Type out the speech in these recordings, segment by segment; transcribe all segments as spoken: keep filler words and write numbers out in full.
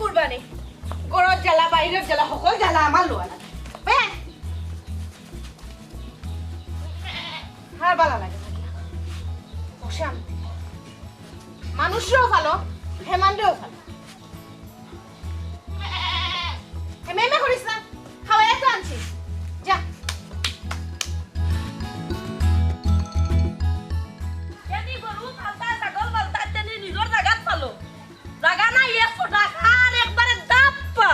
কুরবানি। ঘরর জ্বালা, বাইরর জ্বালা, হকল জ্বালা আমার লওয়া লাগে। বে! আর বালা লাগে না। অশান্তি। মানুষরেও ভালা, হেমানরেও ভালা। হে, মে মে করিস না। খাওয়াইয়া তো আনছি। যা। এনি গরু ফালতা, ছাগল ফালতা, তেনি নিজর জাগাত ফালো। জাগা নাই, এক ফুটা খান একবারে দাপ্পা।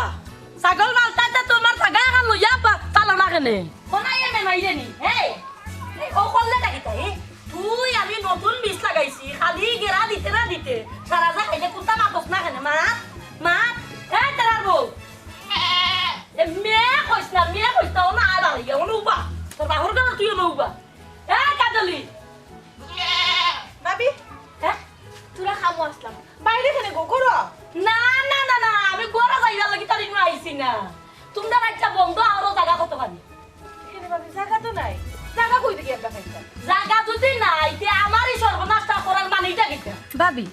ছাগল ফালতা, তে তুমার জাগা এখান লইয়া পা-, ফালো না কেনে? কোনায় এমে মাইরে নি, হে? এই ও করলে নাকি তাই? তুই আমি নতুন বিষ লাগাইছি, খালি গেরা দিতে না দিতে, সারা যে খাইলে কুত্তা মাতস না কেনে? মাত, মাত, এ তেরার বউ। এ মেয়ে কইস না, মেয়ে কইস না, ও না আর আর ইয়া, ও না উবা। তোর বাহুর গান তুই ও না উবা। এ কাজলি। ভাবি, হ্যাঁ? তোরা খামো আসলাম। বাইরে কেনে গো, করো। না, না, না, না, আমি ঘরো যাইবার লাগি তার ইনো আইছি না। তোমরা বাচ্চা বন্ধ, আরো জাগা কত খানি? কেনে ভাবি, জাগা তো নাই। জাগা কই থাকি আমরা পাইতাম? জাগা যদি নাই, তে আমারই সর্বনাশটা করার মানেটা কিতা? ভাবি,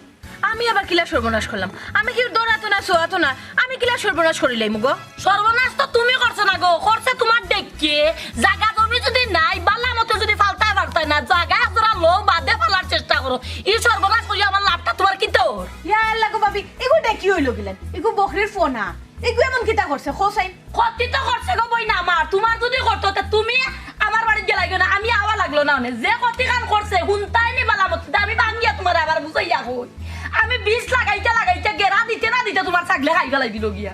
আমি আবার কিলা সর্বনাশ করলাম? আমি কি দৌড়াতো না, সোয়াতো না? আমি কিলা সর্বনাশ করিলাইমু গো? সর্বনাশ তো তুমি করছো না গো, করছে তোমার ডেকে। জাগা জমি যদি নাই, বালা মতো যদি ফালতায় ফালতায় না, জাগা জোড়া লো বাদে ফালার চেষ্টা করো। ই সর্বনাশ করি আমার লাভটা তোমার কিতা অর? ইয়া আল্লাহ গো ভাবি, এগু ডেকি অইলো কিলা? এগু বকরির ফোনা। এগু এমন কিতা করছে, খোসাইন? ক্ষতি তো করছে গো বইন আমার, তোমার যদি করতো, তে তুমি আমার বাড়িত গেলাইগো না, আমি আওয়া লাগলো না অনে। যে ক্ষতি কাম করছে, হুনতায় নি বালা মতো, তে আমি ভাঙ্গিয়া তোমারে আবার বুঝাইয়া কই। আমি বিষ লাগাইতে লাগাইতে, গেরা দিতে না দিতে তোমার ছাগলে খাই ফালাই দিলো গিয়া।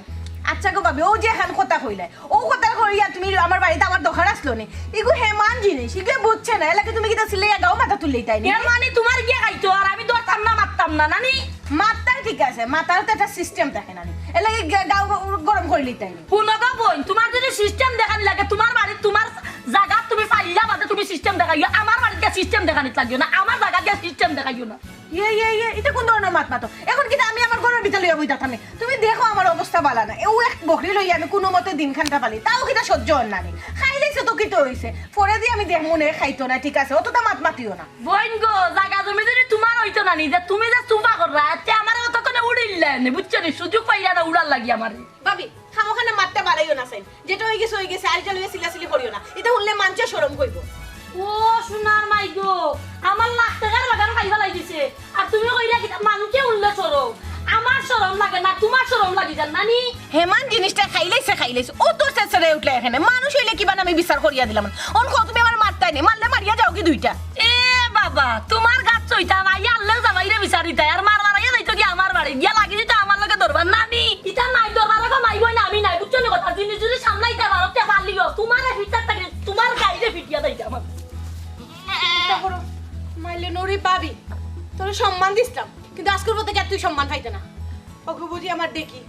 আচ্ছা গো ভাবি, ও যে এখান কথা কইলায়, ও কথা কইয়া তুমি আমার বাড়িত আবার দরকার আসলো নি? এগু হেমান জিনিস, এগুলো বুঝছে না, এলাকে তুমি কিতা সিলাইয়া গাও মাথা তুললেই তাই নি? এর মানে তোমার গিয়া খাইতো, আর আমি ধরতাম না, মারতাম না, নানি? মারতাম ঠিক আছে, মাতার তো একটা সিস্টেম থাকে নানি, এলাকে গা-, গাও গ-, গরম করিলেই তাই নি? হুনো গো বইন, তোমার যদি সিস্টেম দেখানি লাগে, তোমার বাড়িত তোমার জাগাত তুমি ফাইল্লা বাদে তুমি সিস্টেম দেখাইও, আমার বাড়িত গিয়া সিস্টেম দেখানিত লাগিও না, আমার জাগাত গিয়া সিস্টেম দেখাইও না। ইয়ে, ইয়ে, ইয়ে, ইটা কোন ধরনের মাত মাতো? এখন কিতা আমি আমার ঘরর ভিতরে লইয়া বই থাকতাম নি? তুমি দেখো আমার অবস্থা বালা না। এও এক বকরি লইয়া আমি কোনো মতে দিন খানটা পালি। তাও কিতা সহ্য অর না নি? খাইলাইছে তো কিতা অইছে? পরে দি আমি দেখমু নে, খাইতো না, ঠিক আছে? অতটা মাত মাতিও না। বইন গো, জাগা জমি যদি তোমার অইতো না নি, যে তুমি যে চুপা কররা, তে আমারে অতক্ষণে উড়িল্লা নি, বুঝছো নি? সুযোগ পাইলা না উড়ার লাগি আমারে। ভাবি, খামোখানে মাতটা বাড়াইও না চাইন। যেটা অই গেছে, অই গেছে, আর ইটা লইয়া চিল্লাচিল্লি করিও না। ইটা হুনলে মানষে শরম কইবো। ও সোনার মাই গো, আমার লাখ টেকার বাগান খাই ফালাই দিছে। আর তুমি কইরা কিতা মানষে হুনলে শরম? আমার শরম লাগে না, তোমার শরম লাগি যার নানি? হেমান জিনিসটা খাইলাইছে, খাইলাইছে। ও তোর ছেড়ে উঠলে এখানে। মানুষ অইলে কিবা আমি বিচার করিয়া দিলাম। অন কও তুমি আমারে মারতায় নি, মারলে মারিয়া যাওগি দুইটা। এ বাবা, তোমার গাত চইতাম, আইয়া আল্লাহ জামাইরে বিচার দিতায়, আর মার মারাইয়া যাইতো কি আমার বাড়ি, গিয়া লাগি দিতো আমার লগে দরবার নানি। ইতা নাই দরবার রাখো, মাইবো না আমি নাই, বুঝছো নি কথা? জিনিস যদি সামলাইতে পারো, তে পারলিও, তোমার এই ফিটার থাকি, তোমার গাইরে ফিটিয়া যাইতে আমার। চিন্তা করো, মাইলে নরি ভাবি, তোরে সম্মান দিছলাম, কিন্তু আজকের পর থাকি আর তুই সম্মান পাইতে না। ওকে বুঝি আমার ডেকি,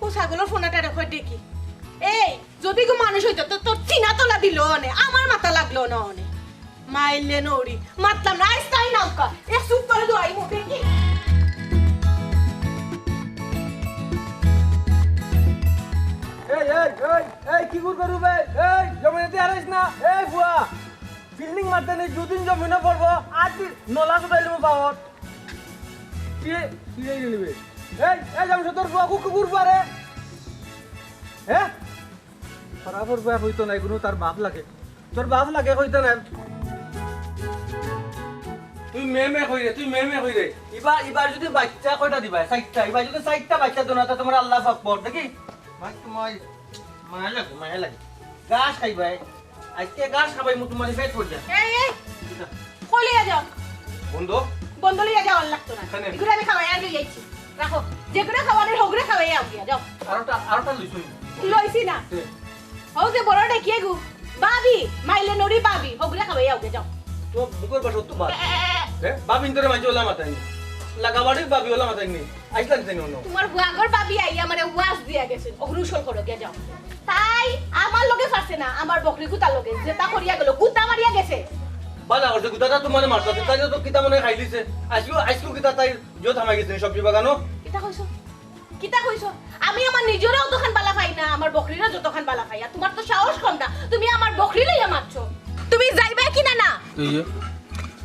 ও ছাগলর ফোনাটা রেখো ডেকি। এই, যদি গো মানুষ অইতো, তো তোর চিনা তলা দিল অনে, আমার মাথা লাগলো না অনে। মাইলে নরি, মাতলাম না, আইস তাই নাউকা। এ চুপ করে দোয়াই মুখে কি? এই, এই, এই, এই, কি গুড় করু বে? এই, জমিনে তুই হারাইস না। এই, বুয়া। ফিল্ডিং মারতে নেই, দুদিন জমিনে পড়বো, আর তুই নলা কোথায় নেবো পাওয়ার? তুই, তুই এই নিবি। এই, এই, জমিনে তোর বুয়া কুকুর, কুকুর বুয়া রে। হ্যাঁ? খারাপর বুয়া হইতো না, এগুলো তার বাপ লাগে। তোর বাপ লাগে কইতে না। তুই মে মে কই রে, তুই মে মে কই রে। ইবার, ইবার যদি বাচ্চা কয়টা দিবা? চাইরটা। ইবার যদি চাইরটা বাচ্চা দেও না, তো তোমার আল্লাহ পাক পর, দেখি? মাই, মাই, মায়া লাগে, মায়া লাগে। ঘাস খাইবায়। আজকে ঘাস খাবাই, মুখ তোমার পেট ভরিয়া। এই, এই। কই লইয়া যাও? বন্ধ। বন্ধ লইয়া যাওয়ার লাগতো না। কেনে? এগুলো আমি খাওয়াই আর লই যাইছি। রাখো। যেগুলো খাওয়ানোর হগুলো খাওয়াই আও গিয়া, যাও। আরোটা, আরোটা লইছো নি? লইছি না। কে? ও যে বড় ডেকিয়ে গু, ভাবি, মাইলে নরি ভাবি, হগুলা খাওয়াই আউগে যাও। তো বুকর বাসা তো বাদ। হ্যাঁ? ভাবি তোরে মাঝে ওলা মাতাইনি। লাগাবাড়ির ভাবি ওলা মাতাইনি। আইসলাম তাই নন। তোমার বুয়াগর ভাবি আই আমারে ওয়াজ দিয়া গেছে। অগ্রসর করো গিয়া যাও। তাই আমার লগে পারছে না, আমার বকরি কুতার লগে। যেটা করিয়া গেল, কুতা মারিয়া গেছে। বালা করছে, কুতাটা তোমারে মারছে। তাই তো কিতা মনে খাইলিছে। আজকেও, আজকেও কিতা তাই জোত হামাই গেছে সবজি বাগানো। কিতা কইছো? কিতা কইছো? আমি আমার নিজেরও অতখান বালা পাই না, আমার বকরিরও যতখান বালা পাই। আর তোমার তো সাহস কম না, তুমি আমার বকরি লইয়া মারছো। তুমি যাইবায় কি না না? এই যে,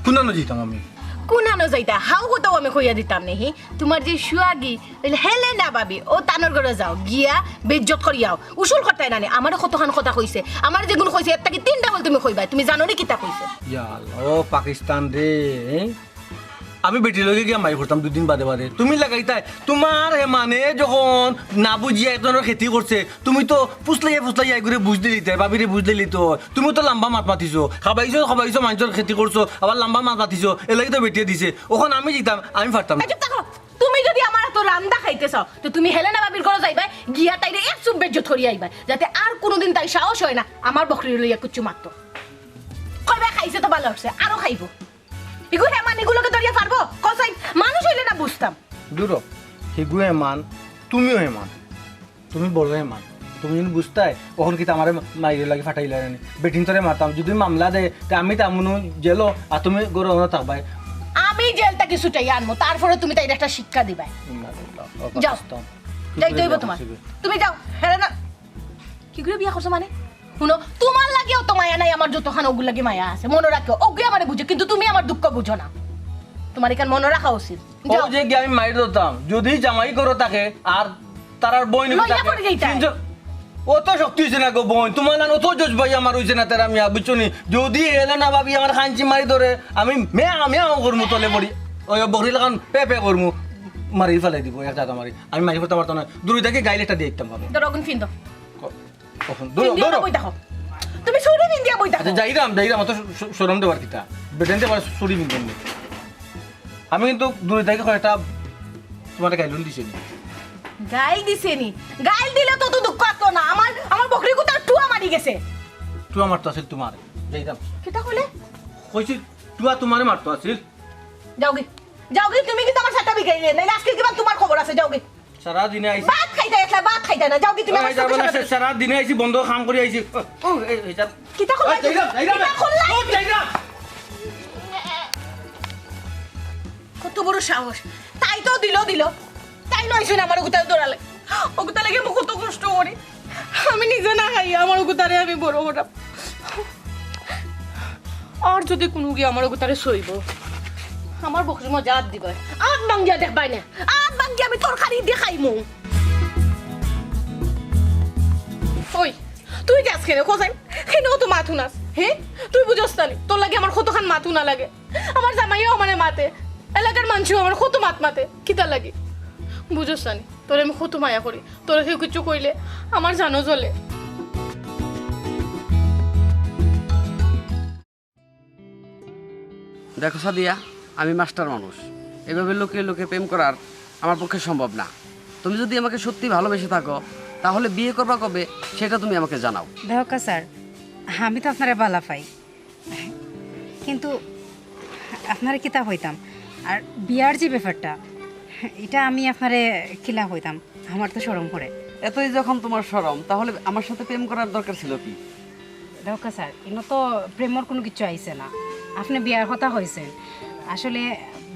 কোনানো যাইতাম আমি? কোন হানো যাইতা? হাউ কথাউ আমি কইয়া দিতাম নি, হি? তুমার যে সুয়াগি, অইলে হেলেনা ভাবি, অউ তানর ঘরো যাও, গিয়া বেইজ্জত করিয়া আও। উসুল করতায় না নি, আমারে কতখান কথা কইছে, আমারে যেগুন কইছে, এর থাকি তিন ডাবল তুমি কইবায়। তুমি জানো নি কিতা কইছে? ইয়া আল্লাহ, ও পাকিস্তান রে, এ? আমি বেটির লগে গিয়া মাইর করতাম দুইদিন বাদে বাদে। তুমি লাগাইতায়, তুমার হে মানে যখন না বুঝিয়া একজনর ক্ষতি করছে, তুমি তো ফুসলাইয়া ফুসলাইয়া এগুরে বুঝ দিলিতে, ভাবিরে বুঝ দিলিতে। তুমি তো লাম্বা মাত মাতিছো, খাবাইছো, খাবাইছো, মানষর ক্ষতি করছো, আবার লাম্বা মাত মাতিছো, এর লাগি তো বেটিয়ে দিছে। অখন আমি যাইতাম, আমি পারতাম না। এই চুপ থাকো। তুমি যুদি আমার আতো রান্দা খাইতে চাও, তে তুমি হেলেনা ভাবির ঘরো যাইবায়, গিয়া তাইরে এক চুপ বেইজ্জত করিয়া আইবায়, যাতে আর কুনুদিন তাইর সাহস অয় না আমার বকরিরে লইয়া কুচ্ছু মাততো। কইবায় খাইছে তো ভালা করছে, আরো খাইবো। ইগু হেমান, ইগুর লগে ধরিয়া পারবো? কও চাইন, মানুষ অইলে না বুঝতাম। দুরো, হিগু হেমান, তুমিও হেমান। তুমি বড় হেমান। তুমি যুদি বুঝতায়, অখন কিতা আমারে মা-, মাইরর লাগি ফাটাইলায় নি? বেটিন্তরে মারতাম। যুদি মামলা দেয়, তে আমি তামুনু জেলো, আর তুমি ঘরো অনো থাকবায়। আমি জেল থাকি ছুটাইয়া আনমু, তারপরে তুমি তাইরে একটা শিক্ষা দিবায়। ইন্না লিল্লাহ, ও যাও। পাকিস্তান। যাইতে অইবো তুমার। তুমি যাও, হেলেনা। কিগুরে বিয়া করছো মানে? হুনো, তুমার লাগিও তো মায়া নাই, আমার যতখান অগুর লাগি মায়া আছে, মনো রাখিও। অগুয়ে আমারে বুঝে, কিন্তু তুমি আমার দুঃখ বুঝো না। তুমার ইখান মনো রাখা উচিত। যাও। অউ যে গিয়া আমি মাইর দিতাম, যুদি জামাই ঘরো থাকে আর তারার বইন লইয়া থাকে, পড়ি যাইতায়। তিনজন, অত শক্তি অইছে না গো বইন, তুমার লাখান অত জজবাই আমার অইছে না, তেরা মিয়া, বুঝছো নি? যুদি হেলেনা ভাবি আমার খাঞ্চি মারি ধরে, আমি মেয়া, মেয়া করমু তলে পড়ি, অউ বকরির লাখান পে পে করমু, মারি ফালাই দিবো এক জাতা মারি। আমি মাইর করতাম পারতাম না, দুরই থাকি গাইল একটা দিয়া দিতাম ভাবি। ধরো, অগুন ফিন্দো। ক-, কখন? ধরো, ফিন্দিও না, ধরো। বই দেখো। তুমি ছুরি ফিন্দিয়া বই দেখো। আচ্ছা, যাইরাম, যাইরাম, অত শ-, শ-, শরম দেবার কিতা? বেটাইন্তে আবার ছুরি ফিন্দিয়া নি। আমি কিন্তু দুরই থাকি কয়টা তুমারে গাইল দিছি নি। গাইল দিছে নি? গাইল দিলে তো অত দুঃখ আতো না। আমার, আমার বকরি কুতার টুয়া মারি গেছে। টুয়া মারতো আছিল তুমারে। যাইরাম। কিতা কইলে? কইছি, টুয়া তুমারে মারতো আছিল। যাওগি। যাওগি, তুমি কিন্তু আমার সাথে বিগাইলে। নাইলে আজকে কিবা তুমার খবর আছে, যাওগি। সারা দিনে আইছি। ভাত খাইতায় একলা, ভাত খাইতায় না। যাওগি তুমি আমার চোখের সামনে। সারা দিনে আইছি, বন্দো কাম করি আইছি। ও, ও, এই, এই, যা। কিতা করলাই? এই, যাইরাম, যাইরাম। কিতা করলাই? ও, যাইরাম। কত বড় সাহস। তাই তো দিল, দিল। তাই নয় শুনে আমার অগুতারে ধরালে। অগুতার লাগি আমি কত কষ্ট করি। আমি নিজে না খাই, আমার অগুতারে আমি বড় করাম। আর যুদি কুনুগি আমার অগুতারে ছইবো, আমার বকরির মাঝে আত দিবায়, আত ভাঙ্গিয়া দেখবায় না, আত ভাঙ্গিয়া আমি তরকারি দি খাইমু। ওই, তুই যাস কেনে, কোথায়? কেনে অত মাত হুনাস, হে? তুই বুঝস না নি, তোর লাগি আমার কতখান মাত হুনা লাগে। আমার জামাইও আমারে মাতে, এলাকার মানষেও আমারে কত মাত মাতে, কিতার লাগি? বুঝস না নি? তোরে আমি কত মায়া করি, তোরে কেউ কিচ্ছু কইলে আমার জানও জ্বলে। দেখো সাদিয়া, আমি মাস্টার মানুষ, এভাবে লোকে লোকে প্রেম করার আমার পক্ষে সম্ভব না। তুমি যদি আমাকে সত্যি ভালোবেসে থাকো, তাহলে বিয়ে করবা কবে সেটা তুমি আমাকে জানাও। দেখো স্যার, আমি তো আপনারে বালা পাই, কিন্তু আপনারে কিতা কইতাম, আর বিয়ার যে ব্যাপারটা, ইটা আমি আপনারে কিলা কইতাম, আমার তো শরম করে। এতই যখন তোমার শরম, তাহলে আমার সাথে প্রেম করার দরকার ছিল কি? দেখো স্যার, ইনো তো প্রেমর কুনু কিচ্ছু আইছে না, আপনে বিয়ার কথা কইছেন। আসলে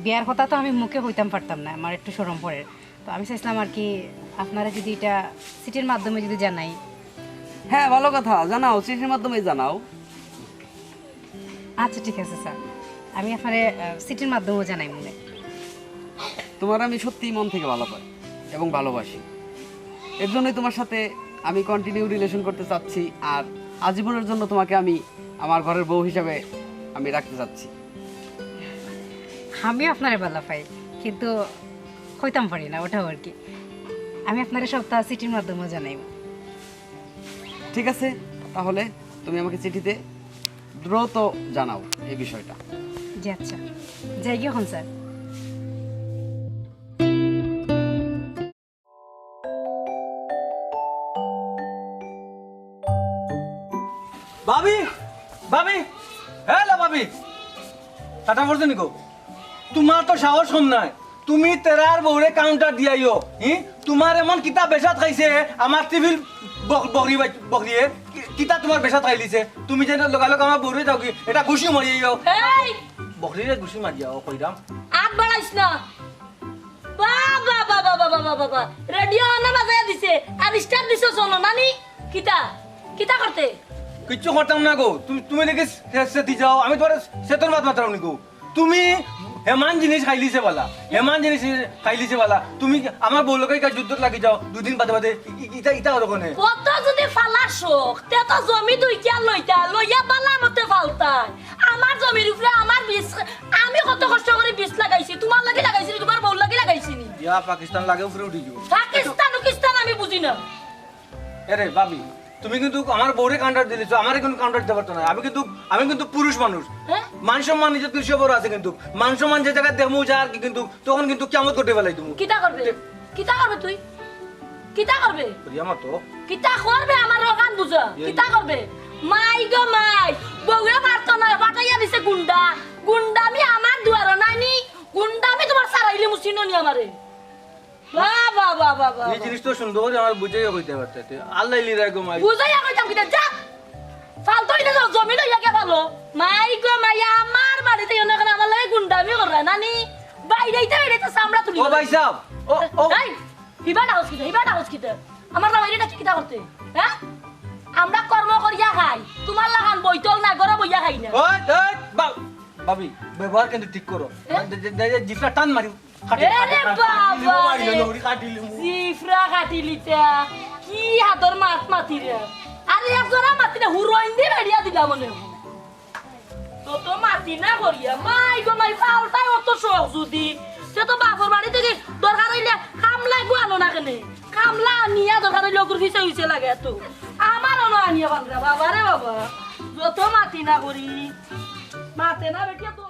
বিয়ার কথা তো আমি মুখে কইতাম পারতাম না, আমার একটু শরম করে। তো আমি চাইছিলাম আর কি, আপনারে যদি ইটা চিঠির মাধ্যমে যদি জানাই। হ্যাঁ, ভালো কথা, জানাও, চিঠির মাধ্যমে জানাও। আচ্ছা, ঠিক আছে স্যার, আমি আপনারে, আহ, চিঠির মাধ্যমেও জানাই মনে। তোমার আমি সত্যিই মন থেকে ভালো পাই এবং ভালোবাসি, এর জন্যই তোমার সাথে আমি কন্টিনিউ রিলেশন করতে চাচ্ছি, আর আজীবনের জন্য তোমাকে আমি আমার ঘরের বউ হিসাবে আমি রাখতে চাচ্ছি। আমি আপনারে ভালা পাই, কিন্তু কইতাম পারি না, ওটাও আর কি। আমি আপনারে সবটা চিঠির মাধ্যমে জানাইব। ঠিক আছে, তাহলে তুমি আমাকে চিঠিতে দ্রুত জানাও এই বিষয়টা। জি আচ্ছা, যাই গিয়ে এখন স্যার। ভাবি, ভাবি, হ্যালো ভাবি, কাটা পড়ছে নিকো? তোমার তো সাহস কম নাই, তুমি তেরার বউরে কাউন্টার দিয়াইও, হি? তোমার এমন কিতা বেশাত খাইছে, আমার টিভির বক-, বকরি বাই-, বকরিয়ে, কি-, কিতা তোমার বেশাত খাইলিছে? তুমি যে লগালগ আমার বউরে যাও কি, এটা ঘুষি মারিয়াইও। এই! বকরিরে ঘুষি মারিয়াও, কইরাম। আত বাড়াইস না। বাবা, বাবা, বাবা, বাবা, বাবা। রেডিও অনে বাজাইয়া দিছে। আর স্টার্ট দিছো চলো, নানি? কিতা? কিতা করতে? কিচ্ছু করতাম না গো। তুমি, তুমি দেখি সে-, সেতি যাও। আমি তোমার সেতর মাত মাত্রাও নি গো। তুমি হেমান জিনিস খাইলিছে বালা, হেমান জিনিস খাইলিছে বালা। তুমি আমার বউর লগে ইকা যুদ্ধত লাগি যাও, দুদিন বাদে বাদে ই-, ই-, ইতা, ইতা ওরকম। কত যদি ফালা শখ, তে তো জমি দুই কিয়া লইতা, লইয়া বালা মতে ফালতায়। আমার জমির উপরে আমার বিষ, আমি কত কষ্ট করি বিষ লাগাইছি, তুমার লাগি লাগাইছি নি, তুমার বউর লাগি লাগাইছি নি? ইয়া পাকিস্তান লাগে উপরে উঠি গেল। পাকিস্তান উকিস্তান আমি বুঝি না। এরে ভাবি, তুমি কিন্তু আমার বউরে কাউন্টার দিলিছো, আমারে কিন্তু কাউন্টার দিতে পারতো না। আমি কিন্তু, আমি কিন্তু পুরুষ মানুষ। হ্যাঁ? মান সম্মান নিজের কিছু বড় আছে কিন্তু। মান সম্মান যে জায়গায় দেখমু যা আর কি কিন্তু, তখন কিন্তু কিয়ামত ঘটে ফেলাই তুমি। কিতা করবে? কিতা করবে তুই? কিতা করবে? তুই আমার তো। কিতা করবে আমার অখান বুঝা? এই কিতা করবে? মাই গো মাই, বউরে মারতো না, পাঠাইয়া দিছে গুন্ডা। গুন্ডা আমি আমার দুয়ারো নাই নি, গুন্ডা আমি তুমার সারাইলে মুছিনো নি আমারে। বাহ, বাহ, বাহ, বাহ, বাহ, এই বাহ। জিনিস তো সুন্দর করে আমার বুঝাইয়া কইতে পারতে। আল্লাহ লিরা গো মাই। বুঝাইয়া কইতাম কিতা? যা। ফালতু ইটা তো জমি লইয়া কে ফালো। মাই গো মাই, আমার বাড়িতে ইনো কেনে আমার লগে গুন্ডামি কররা, নানি? বাইরে ইতা, বাইরে ইতা চামড়া তুলি ও ভাই সাহেব, ও, ও। এই, হিবা ডাকস কিতা, হিবা ডাকস কিতা? আমার জামাইরে ডাকি কিতা করতে? হ্যাঁ? আমরা কর্ম করিয়া খাই। তুমার লাখান বইতল না, ঘরো বইয়া খাই না। ওই, ওই, বা-, ভাবি, ব্যবহার কিন্তু ঠিক করো। হ্যাঁ? দে-, দে-, দে-, জিফরা টান মারি। কাটি, এরে কাটি, কাটি, বাবা কাটি, রে। কাটি, কাটি, কাটি। জিফরা কাটিলিতা। কি হাতর মাত মাতিরে? আরে এক জোড়া মাতিরে, হুরইন দি বেড়িয়া দিলা মনে হয়। তো তো মাতি না করিয়া, মাই গো মাই, ফালতায় অত শখ যদি। সে তো বাপর বাড়ি থাকি দরকার অইলে কামলা এগু আনো না কেনে? কামলা আনিয়া দরকার অইলে অগুর পিছে পিছে লাগে এত। আমার অনো আনিয়া বান্ধা, বাবা রে বাবা। যত মাতি না করি, মাতে না বেটিয়া তো।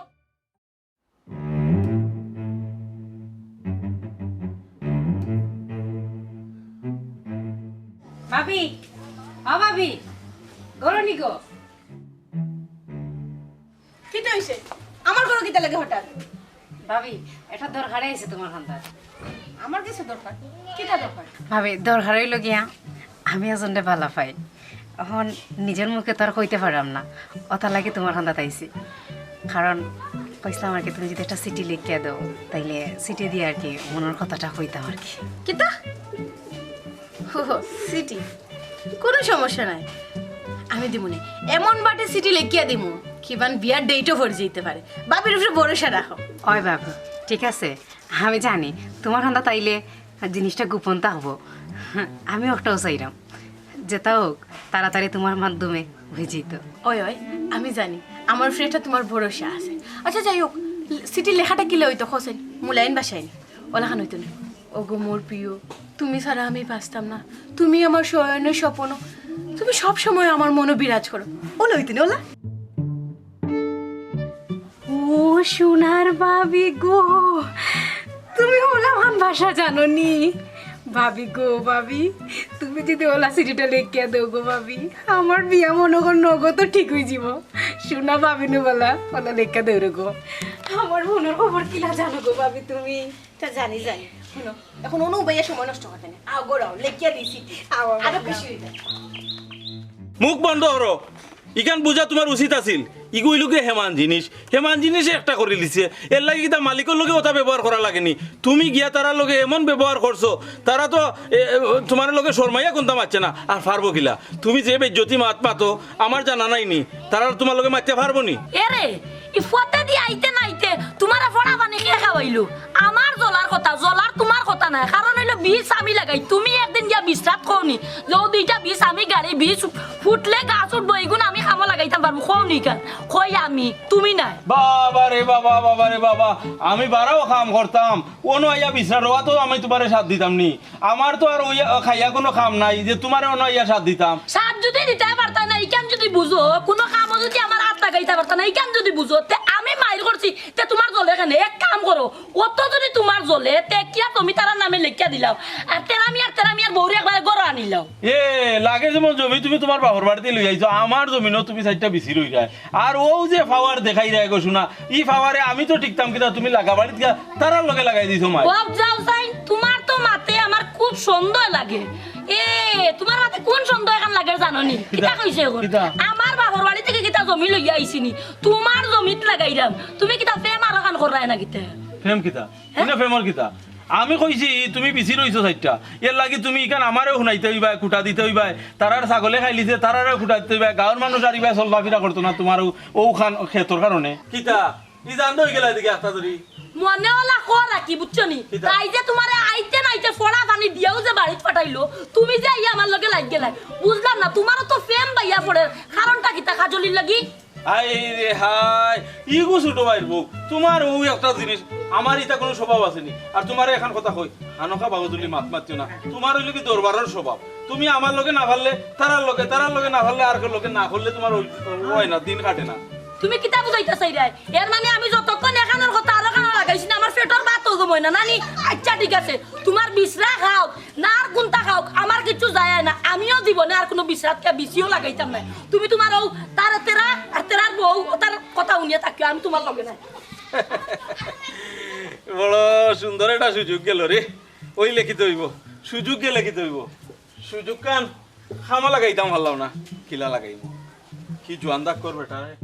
ভাবি, ও ভাবি, ঘরো নি গো? কিতা অইছে? আমার ঘরো কিতা লাগে হঠাৎ? ভাবি, একটা দরকারে আইছি তুমার কান্দাত। আমার কিছু দরকার? কিতা দরকার? ভাবি, দরকার অইলো গিয়া, আমি একজনরে বালা পাই। অখন নিজর মুখে তো আর কইতে পাররাম না, অতার লাগি তুমার কান্দাত আইছি। কারণ কইছলাম আর কি, তুমি যদি একটা চিঠি লেখিয়া দেও, তাইলে চিঠি দিয়া আর কি মনর কথাটা কইতাম আর কি। কিতা? ও, চিঠি? কুনু সমস্যা নাই, আমি দিমুনে। এমন বাটে চিঠি লেখিয়া দিমু, কিবান বিয়ার ডেটও পড়ি যাইতে পারে। ভাবির উপরে ভরসা রাখো। অয় ভাবি, ঠিক আছে, আমি জানি তুমার কান্দাত আইলে জিনিসটা গোপন থাকবো। আমি অটাউ চাইরাম, যেটা হোক, তাড়াতাড়ি তুমার মাধ্যমে অইযিতো। অয়, অয়, আমি জানি, আমার উপরে একটা তুমার ভরসা আছে। আচ্ছা, যাই হোক, চিঠি লেখাটা কিলা অইতো, কওছাইন? মুলায়ন ভাষায় নি? অলাখান অইতো না। ওগো মোর প্রিয়, তুমি ছাড়া আমি বাঁচতাম না। তুমি আমার শয়ন স্বপন, তুমি সব সময় আমার মনো বিরাজ করো। অলা অইতো নি, অলা? ও সোনার ভাবি গো, তুমি অলাখান ভাষা জানো নি? ভাবি গো, ভাবি, তুমি যদি অলা চিঠিটা লেখিয়া দেও গো ভাবি, আমার বিয়া মনো কর নগদ ঠিক অইযিবো। সোনা ভাবি নু বলা, অলা লেখিয়া দেও রে গো। আমার মনর খবর কিলা জানো গো ভাবি তুমি? তা জানি, জানি। হুনো, অখন অনো উবাইয়া সময় নষ্ট করতে না। আও গো, আও, লেখিয়া দিছি। আও, আও, আরো আও। খুশি অইবা। মুখ বন্ধ করো। ইখান বুঝা তুমার উচিত আছিল। ইগু অইলো গিয়া হেমান জিনিস। হেমান জিনিসে একটা করিলিছে। এরলাগি কিতা মালিকর লগে অতা ব্যবহার করা লাগে নি? তুমি গিয়া তারার লগে এমন ব্যবহার করছো, তারা তো, এ, এ, তুমার লগে শরমাইয়া কুন্তা মাতছে না। আর পারবো কিলা? তুমি যে বেইজ্জতি মাত মাতো, আমার জানা নাই নি। তারা তুমার লগে মাততে পারবো নি? এরে, ই ফতেদি আইতে না আইতে তুমারে ফড়া পানি কে খাওয়াইলো? আমার জ্বলার কথা, জ্বলার তুমার কথা নায়। কারণ অইলো বিষ আমি লাগাই। তুমি একদিন গিয়া বিষ রাত কওনি, যে অউ দুইটা বিষ আমি গাড়ি, বিষ ফুটলে গাছ উঠবো, ইগুন আমি কামো লাগাইতাম পারমু। কওনি কেনে? কই আমি, তুমি নায়। বাবা রে বাবা, বাবা রে বাবা, আমি বারাও কাম করতাম, অনো আইয়া বিষ রাত, অতো আমি তুমারে সাথ দিতাম নি। আমার তো আর অইয়া খাইয়া কুনু কাম নাই যে তুমারে অনো আইয়া সাথ দিতাম। সাথ যদি দিতায় পারতায় না, ইখান যদি বুঝো, কুনু কামো যদি আমার আত লাগাইতায় পারতায় না, ইখান যদি বুঝো, তে আমি মাইর করছি, তে তুমার জ্বলে কেনে? এক কাম করো, অতো যদি তুমার জ্বলে, তে কিয়া তুমি তারার নামে লেখিয়া দিলাও। আর তেরা মিয়ার, তেরা মিয়ার বউরে একবারে ঘরো আনিলাও। এ, লাগে যেমন জমি তুমি তুমার বাপর বাড়িত লইয়া আইছো, আমার জমিনো তুমি চাইরটা বিছি রইরায়। আর অউ যে পাওয়ার দেখাইরায় গো সোনা, ই পাওয়ারে আমি তো টিকতাম কিতা, তুমি লাগা বাড়িত গিয়া তারার লগে লাগাই দিছো মাই। ও যাও যাই, তুমার তো মাতে আমার খুব সন্দেহ লাগে। এ, তুমার মাতে কুন সন্দেহ এখান লাগে জানো নি? কিতা? কিতা কইছে অখন? কিতা? আমার বাপর বাড়ি থাকি কিতা জমি লইয়া আইছি নি? তুমার জমিত লাগাইরাম। তুমি কিতা প্রেম আরোখান কররায় না কিতা? প্রেম কিতা? হ্যাঁ? ইনো প্রেমর কিতা? আমি কইছি তুমি বিছি রইছো চাইরটা। এরলাগি তুমি ইখান আমারেও হুনাইতে অইবায়, খুটা দিতে অইবায়। তারার ছাগলে খাইলিছে, তারারেও খুটা দিতে অইবায়। গাঁওর মানুষ আর ইবায় চলফিরা করতো না তুমার অউ, অউখান খেতর কারণে। কিতা? কি জানতো হয়ে গেল এদিকে আস্তা ধরি? মনে ওলা কো রাখি, বুঝছো নি? কিতা? তাই যে তুমারে আইতে নাইতে ফড়া পানি দিয়াও যে বাড়িত পাঠাইলো, তুমি যে আইয়া আমার লগে লাগি গেলায়, বুঝলাম না। তুমারও তো প্রেম বাইয়া পড়ের, কারণটা কিতা কাজলির লাগি? হায় রে হায়, ইগু ছোট ভাইর বউ, তুমার অউ একটা জিনিস, আমার ইতা কুনু স্বভাব আছে নি। আর তুমারে এখান কথা কই, আনকা বাবুদুলি মাত মাতিও না। তুমার অইলো কি দরবারর স্বভাব, তুমি আমার লগে না পারলে তারার লগে, তারার লগে না পারলে আর কেউ লগে না করলে তুমার অই-, অয় না, দিন কাটে না। তুমি কিতা বুঝাইতা চাইরায়? এর মানে আমি যতক্ষণ এখানোর কথা আরো কানো লাগাইছি না, আমার পেটর ভাতও জময় না, নানি? আচ্ছা, ঠিক আছে, তুমার বিছরা খাও, না আর কুনতা খাও, আমার কিচ্ছু যায় না। আমিও জীবনে আর কুনু বিছরাত কে বিছিও লাগাইতাম না। তুমি তুমার অউ তার তেরা আর তেরার বউ, ও তার কথা হুনিয়া থাকিও, আমি তুমার লগে নাই। বড় সুন্দর একটা সুযোগ গেল রে, ওই লেখিত হইব, সুযোগ গেলে কি হইব? সুযোগ কান খামা লাগাইতাম পারলাম না, কিলা লাগাইব? কি জোয়ান দাগ কর বেটা রে।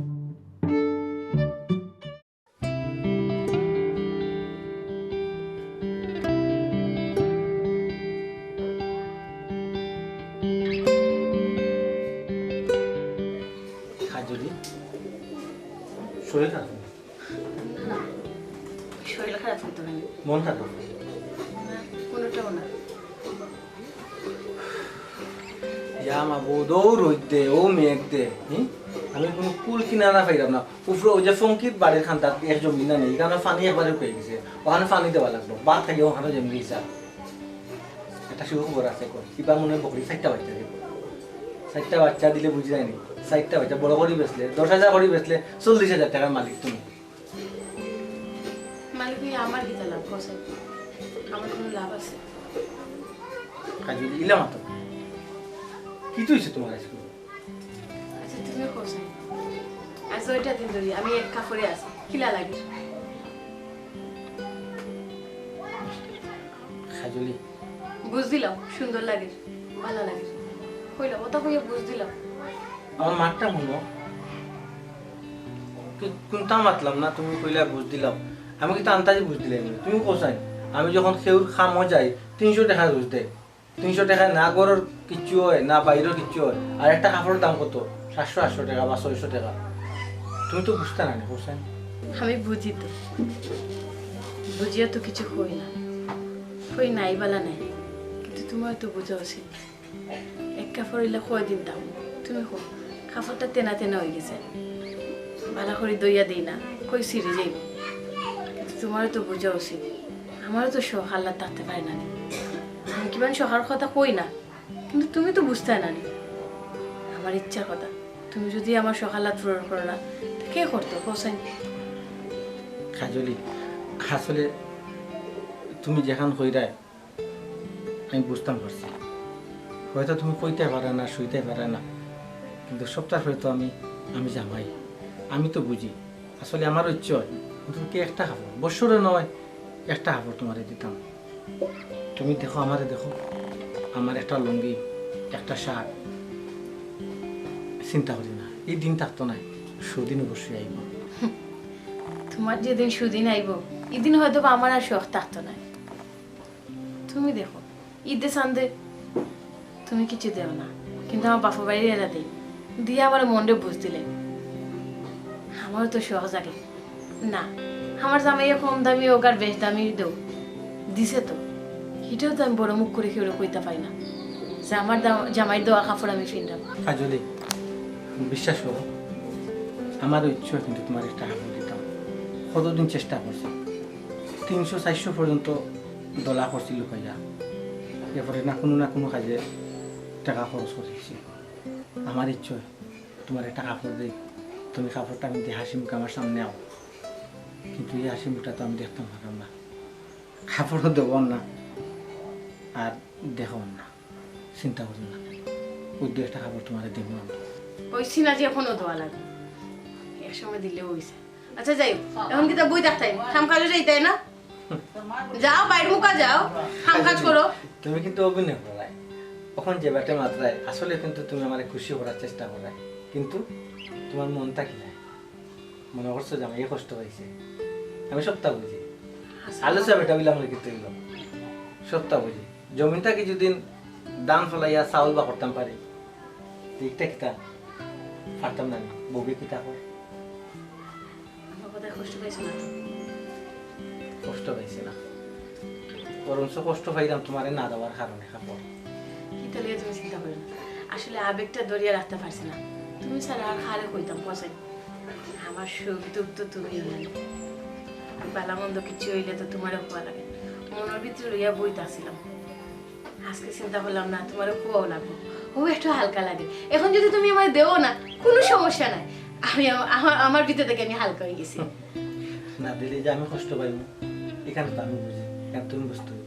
কাজলি, শরীর খারাপ না? না, না, শরীর খারাপ হইতো না। মন খারাপ? না, কোনোটাও না। ইয়া মাবুদ, ও রইদ দে, ও মেঘ দে, হুম? আমি কুনু কুল কিনারা পাইরাম না। উপরে ওই যে ফঙ্কির বাড়ির খান্দাত এক জমিন না নি, ইখানো পানি একবারে হুকাই গেছে। ওখানো পানি দেওয়া লাগবো। ভাত খাইয়া ওখানো জমি গেছে। একটা সুখবর আছে কই। ইবার মনে হয় বকরি চাইরটা বাইচ্চা দিবো। চাইরটা বাইচ্চা দিলে বুঝি যায়নি। চাইরটা বাইচ্চা বড় করি বেচলে, দশ হাজার করি বেচলে, চল্লিশ হাজার টেকার মালিক তুমি। মালিক অইয়া আমার কিতা লাভ, কও চাইন? আমার কুনু লাভ আছে? কাজলি, ইলা মাতো। কিতা অইছে তুমার আইজকু? আচ্ছা, তুমি কও চাইন। আইজ দুইটা দিন ধরি আমি এক কাপড়ে আছি, কিলা লাগে? কাজলি। বুঝ দিলাম, সুন্দর লাগে, ভালা লাগে। কইলাম, ওটা কইয়া বুঝ দিলাম। আমার মাতটা হুনো। কি-, কুনতা মাতলাম না, তুমি কইলা বুঝ দিলাম। আমি কিতা আন্তাজি বুঝ দিলাম নি? তুমি কও চাইন, আমি যখন কেউর কামো যাই, তিনশো টেকা রুজ দেয়। তিনশো টেকায় না ঘরর কিচ্ছু অয়, না বাইরর কিচ্ছু অয়। আর একটা কাপড়র দাম কত? সাতশো, আটশো টেকা বা ছয়শো টেকা। তুমি তো বুঝতায় না নি, কও চাইন। আমি বুঝি তো, বুঝিয়া তো কিছু কই না, কই নাই বালা নাই, কিন্তু তুমার তো বুঝা উচিত। এক কাপড় অইলে কয়দিন দাম? তুমি কও, কাপড়টা তেনা তেনা অই গেছে, ভালা করি ধইয়া দেই না, কই ছিড়ি যাইব। কিন্তু তুমারও তো বুঝা উচিত, আমারও তো শখ আহ্লাদ থাকতে পারে না নি। আমি কিমান শখর কথা কই না, কিন্তু তুমি তো বুঝতায় না নি আমার ইচ্ছার কথা। তুমি যদি আমার শখ আহ্লাদ পূরণ করো না, তে কে করতো, কও চাইন? কাজলি, আসলে তুমি যেখান কইরায়, আমি বুঝতাম পারছি, হয়তো তুমি কইতায় পারো না, সইতায় পারো না, কিন্তু সবতার পরে তো আমি, আমি জামাই, আমি তো বুঝি। আসলে আমারও ইচ্ছে অয়, অন্তত কি একটা কাপড়, বছরে নয়, একটা কাপড় তুমারে দিতাম। তুমি দেখো, আমারে দেখো, আমার একটা লুঙ্গি, একটা শার্ট, চিন্তা করি না, ই দিন থাকতো নায়, সুদিন অবশ্যই আইব। তুমার যেদিন সুদিন আইব, ইদিন হয়তো বা আমার আর শখ থাকতো নায়। তুমি দেখো, ইদে চান্দে তুমি কিচ্ছু দেও না, কিন্তু আমার বাপর বাড়ির এরা দেই, দিয়া আমার মনরে বুঝ দিলে। আমারও তো শখ জাগে না, আমার জামাইয়ে কম দামি অউক আর বেশ দামি দেউক, দিছে তো, ইটাও তো আমি বড় মুখ করি কেউরে কইতা পাই না যে আমার দাম-, জামাইর দেওয়া কাপড় আমি ফিনরাম। কাজলি, বিশ্বাস করো, আমারও ইচ্ছে অয় কিন্তু তুমারে একটা কাপড় দিতাম। কতদিন চেষ্টা করছি, তিনশো চাইরশো পর্যন্ত দলা করছি লুকাইয়া, এরপরে না কুনু না কুনু কাজে টেকা খরচ করি দিছি। আমার ইচ্ছে অয় তুমারে একটা কাপড় দেই, তুমি কাপড়টা পিন্দি হাসি মুখে আমার সামনে আও, কিন্তু ই হাসি মুখটা তো আমি দেখতাম পারলাম না, কাপড়ও দেওয়ার না আর দেখাও না। চিন্তা করিও না, ওই দুই একটা কাপড় তুমারে দিমু আমি। কইছি না যে এখনো দেওয়া লাগে, এক সময় দিলেও অইছে। আচ্ছা, যাই হোক, এখন কিতা বই দেখতায়, কাম কাজে যাইতায় না? যাও, বাইর মুখা যাও, কাম কাজ করো। তুমি কিন্তু অভিনয় করায়, অখন যে বাটে মাতরায়, আসলে কিন্তু তুমি আমারে খুশি করার চেষ্টা করায়, কিন্তু তুমার মনটা কিলা? মনে করছো যে আমি কষ্ট পাইছি? আমি সবটা বুঝি। আচ্ছা। আলু চা বেটা বিলা আমার কিন্তু অইলো। সবটা বুঝি। জমিন থাকি যদি ধান ফলাইয়া চাউল বা করতাম পারি, ইটা কিতা পারতাম না নি? বউয়ে কিতা কয়? আমার কথা কষ্ট পাইছো না তো? কষ্ট পাইছি না, বরঞ্চ কষ্ট পাইলাম তোমারে না দেওয়ার কারণে। কাপড় কিতা লইয়া তুমি চিন্তা করো না। আসলে আবেগটা ধরিয়া রাখতে পারছি না। তুমি ছাড়া আর কারে কইতাম, কও চাইন? আমার সুখ দুখ তো তুমি জানো। আর ভালা মন্দ কিছু অইলে তো তোমারে কওয়া লাগে। মনের ভিতরে লইয়া বইতে আছিলাম। আজকে চিন্তা করলাম না, তোমারে কওয়াও লাগবো। ও একটু হালকা লাগে। এখন যদি তুমি আমারে দেও না, কোনো সমস্যা নাই। আমি আমা-, আমার, আমার ভিতর থেকে আমি হালকা হয়ে গেছি। না দিলে যে আমি কষ্ট পাইব, এখানে তো আমি বুঝি, এখন তুমি বুঝতে হবে।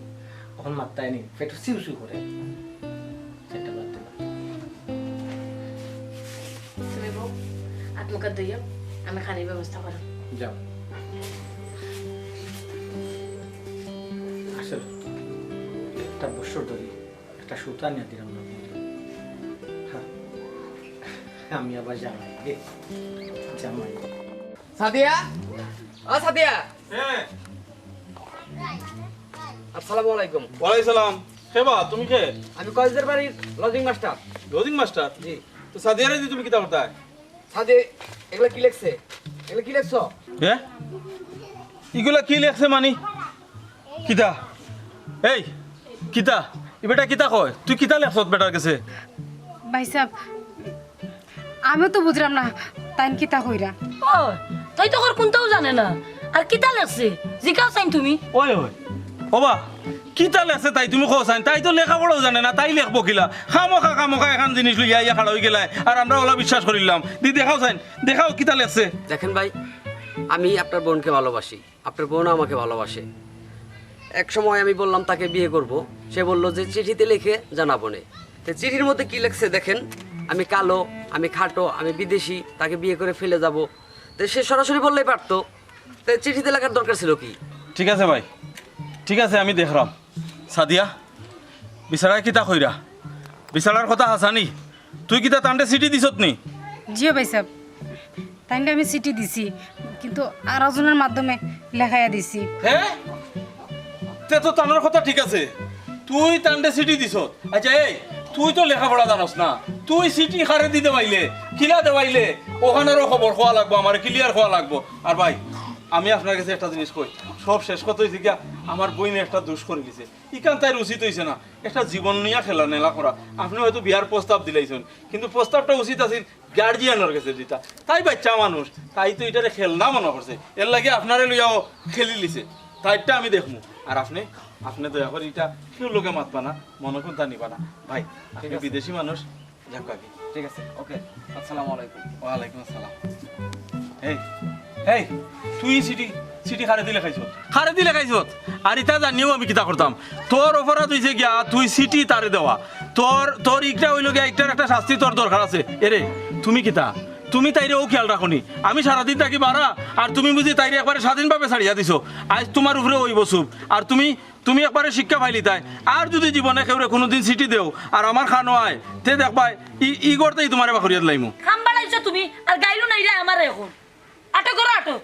এখন মাত্তায় নেই, পেটে সিউ সিউ করে। সেটা বাদ দিলাম। তুমি বউ, আত্মকার দইও, আমি খানির ব্যবস্থা করো। যাও। আসলে একটা বছর ধরে একটা সুতা নিয়ে দিলাম না। হ্যাঁ। আমি আবার জামাই রে, জামাই। সাদিয়া, ও সাদিয়া। হ্যাঁ। আসসালামু আলাইকুম। ওয়ালাইকুম সালাম। কে বা, তুমি কে? আমি কলেজের বাড়ির লজিং মাস্টার। Lodging master? জি। তো সাদিয়ারে দি তুমি কিতা করতায়? সাদি, এগুলা কি লেখছে? এগুলা কি লেখছো? হ্যাঁ? ইগুলা কি লেখছে মানি? কিতা? এই, কিতা? ই বেটা কিতা কয়? তুই কিতা লেখছত বেটার গেছে? ভাইসাব, আমিও তো বুঝলাম না তাইন কিতা কইরা। ও, তাই তো কর কোনটাও জানে না। আর কিতা লেখছে? জিকাও চাইন তুমি। ওই, ওই। ওবা, কিতা লেখছে তাই তুমি কও চাইন? তাই তো লেখাপড়াও জানে না, তাই লেখবো কিলা? খামোখা, খামোখা এখান জিনিস লইয়া আইয়া খাড়া হই গেলায়, আর আমরা ওলা বিশ্বাস করিলাম। দি দেখাও চাইন, দেখাও কিতা লেখছে। দেখেন ভাই, আমি আপনার বোনকে ভালোবাসি, আপনার বোনও আমাকে ভালোবাসে। এক সময় আমি বললাম তাকে বিয়ে করব, সে বলল যে চিঠিতে লিখে জানাবো নে। তো চিঠির মধ্যে কি লেখছে দেখেন, আমি কালো, আমি খাটো, আমি বিদেশি, তাকে বিয়ে করে ফেলে যাব। তো সে সরাসরি বললেই পারতো, তো চিঠিতে লেখার দরকার ছিল কি? ঠিক আছে ভাই, ঠিক আছে, আমি দেখরাম। সাদিয়া, বিচারায় কিতা কইরা? বিচারার কথা হাছানি? তুই কিতা তানরে চিঠি দিছত নি? জিও ভাইসাব, তাইনরে আমি চিঠি দিছি, কিন্তু আরোজনের মাধ্যমে লেখাইয়া দিছি। হ্যাঁ? তে তো তানর কথা ঠিক আছে, তুই তানরে চিঠি দিছত। আচ্ছা, এই, তুই তো লেখাপড়া জানস না, তুই চিঠি কারে দি দেওয়াইলে, কিলা দেওয়াইলে, ওখানেরও খবর কওয়া লাগবো, আমারে ক্লিয়ার কওয়া লাগবো। আর ভাই, আমি আপনার গেছে একটা জিনিস কই, সব শেষ কথা হইছে গিয়া, আমার বইনে একটা দোষ করি দিছে। ইখান তাইর উচিত হইছে না, একটা জীবন নিয়া খেলা নেলা করা। আপনে হয়তো বিয়ার প্রস্তাব দিলাইছইন, কিন্তু প্রস্তাবটা উচিত আছিল গার্জিয়ানর গেছে দিতা। তাই বাইচ্চা মানুষ, তাই তো ইটারে খেলনা মনে করছে, এর লাগি আপনারে লইয়াও খেলিলিছে। তাইরটা আমি দেখমু। আর আপনে, আপনে দয়া করি ইটা কেউর লগে মাতবা না, মনো কুন্তা নিবা না। ভাই, আপনে বিদেশি মানুষ, যাউক্কা গি। ঠিক আছে, ওকে। আসসালামু আলাইকুম। ওয়ালাইকুম আসসালাম। এই, এই, তুই চিঠি, চিঠি কারে দি লেখাইছত? কারে দি লেখাইছত? আর ইতা জানিয়াও আমি কিতা করতাম? তোর অপরাধ হইছে গিয়া তুই চিঠি তারে দেওয়া। তোর, তোর ইকটা হইল গিয়া, ইকটার একটা শাস্তি তোর দরকার আছে। এরে, তুমি কিতা? তুমি তাইরে অউ খেয়াল রাখো নি? আমি সারাদিন থাকি বারা, আর তুমি বুঝি তাইরে একবারে স্বাধীনভাবে ছাড়িয়া দিছো। আইজ তুমার উপরে অইবো চুপ। আর তুমি তুমি একবারে শিক্ষা পাইলিতায়। আর যুদি জীবনে কেউরে কুনুদিন চিঠি দেও আর আমার কানো আয়, তে দেখবায় ই, ই গর্তেই তুমারে বাখরিয়া দিলাইমু। খাম বাড়াইছো তুমি, আর গাইলো নাইরায় আমারে এখন। আটো করো, আটো।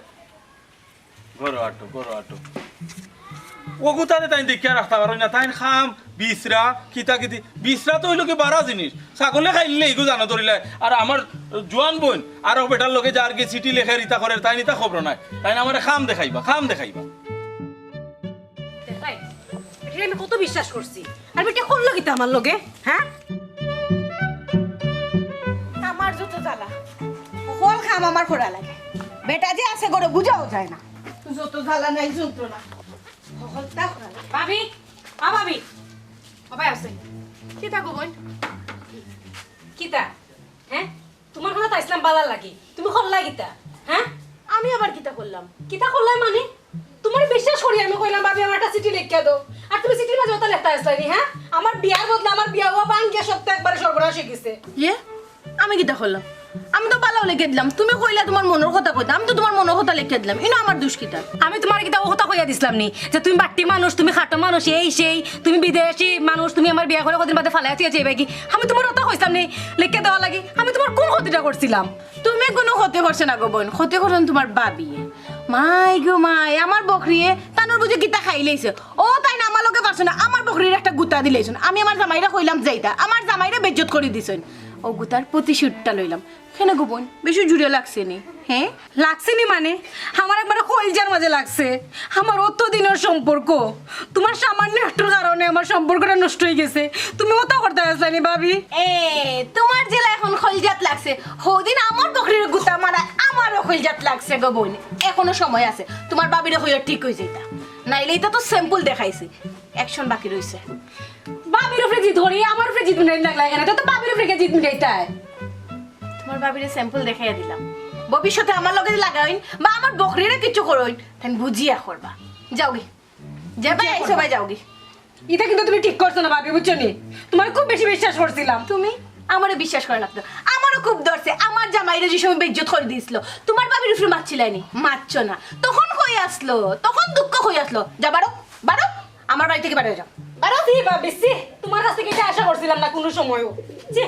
করো আটো, করো আটো। অগুতারে তাইন দেখিয়া রাখতা পারইন না, তাইন খাম, বিছরা, কিতা কিতি। বিছরা তো অইলো কি বারা জিনিস। ছাগলে খাইলে ইগু জানো ধরিলায়। আর আমার জোয়ান বইন, আরক বেটার লগে যার গিয়া চিঠি লেখের ইতা করের, তাইন ইতা খবর নাই। তাইন আমারে খাম দেখাইবা, খাম দেখাইবা। দেখাই, এটারে আমি কত বিশ্বাস করছি, আর বেটা করলো কিতা আমার লগে, হ্যাঁ? আমার যত জ্বালা, হকল কাম আমার করা লাগে। বেটা যে আছে ঘরো বুঝাও যায় না, যত জ্বালা নাই যন্ত্রণা, হকলতা করা লাগে। ভাবি, আ ভাবি, ও ভাই আছে। কিতা গো বইন? কিতা? হ্যাঁ? তুমার কথা তাইছলাম বালার লাগি। তুমি করলা কিতা? হ্যাঁ? আমি আবার কিতা করলাম? কিতা করলাই মানে? তুমারে বিশ্বাস করি আমি কইলাম, "ভাবি, আমার একটা চিঠি লেখিয়া দেও।" আর তুমি চিঠির মাঝে ওটা লেখতা আসলাইনি, হ্যাঁ? আমার বিয়ার বদলে আমার বিয়া হওয়া ভাঙ্গিয়া সব তো একবারে সর্বনাশ হয়ে গেছে। ইয়ে, আমি কিতা করলাম? আমি তো বালাউ লেখিয়া দিলাম। তুমি কইলা তুমার মনর কথা কইতা, আমি তো তুমার মনর কথা লেখিয়া দিলাম। ইনো আমার দুষ কিতা? আমি তুমারে কিতা অউ কথা কইয়া দিছলাম নি যে তুমি বাট্টি মানুষ, তুমি খাটো মানুষ, এই সেই, তুমি বিদেশি মানুষ, তুমি আমার বিয়া করি কদিন বাদে ফালাইয়া থুইয়া যাইবায় গি? আমি তুমারে অতা কইছলাম নি লেখিয়া দেওয়ার লাগি? আমি তুমার কুন ক্ষতিটা করছিলাম? তুমি কুনু ক্ষতি করছো না গো বইন, ক্ষতি করছইন তুমার ভাবিয়ে। মাই গো মাই, আমার বকরিয়ে তানর বুঝি কিতা খাইলাইছে। ও তাইন আমার লগে পারছে না, আমার বকরিরে একটা গুতা দিলাইছইন। আমি আমার জামাইরে কইলাম যাইতা, আমার জামাইরে বেইজ্জত করি দিছইন। অগুতার প্রতিশোধটা লইলাম। কেনে গো বইন, বেশি জুরে লাগছে নি? হে, লাগছে নি মানে? আমার একবারে কইলজার মাঝে লাগছে। আমার অত দিনর সম্পর্ক, তুমার সামান্য একটুর কারণে আমার সম্পর্কটা নষ্ট অইগেছে। তুমি অতা করতায় আছলায় নি ভাবি? এ, তুমার যেলা এখন কইলজাত লাগছে, হউদিন আমার বকরির গুতা মারা আমারও কইলজাত লাগছে গো বইন। এখনো সময় আছে, তুমার ভাবিরে কইও ঠিক অইযাইতা, নাইলে ইতা তো sample দেখাইছি, action বাকি রইছে। ভাবির উপরে জিদ করি, আমার উপরে জিদ মিটাইন লাগলা কেনে? তো, তো ভাবির উপরে গিয়া জিদ মিটাইতায়। তুমার ভাবিরে sample দেখাইয়া দিলাম, ভবিষ্যতে আমার লগে লাগাইন বা আমার বকরিরে কিছু করইন, তাইন বুঝিয়া করবা। যাওগি, যে ভাই আইছো ভাই, যাওগি। ইতা কিন্তু তুমি ঠিক করছো না ভাবি, বুঝছো নি? তুমারে খুব বেশি বিশ্বাস করছিলাম। তুমি আমারে বিশ্বাস করা লাগতো। আমারও খুব ধরছে, আমার জামাইরে যে সময় বেইজ্জত করি দিছিল, তুমার ভাবির উপরে মাতছিলায় নি? মাতছো না। তখন কই আছলো, তখন দুঃখ কই আছলো? যা বারো, বারো, আমার বাড়ি থাকি বারো যাও। বারো। ছি ভাবি, ছি, তুমার কাছ থাকি ইতা আশা করছিলাম না কুনু সময়ও। ছি।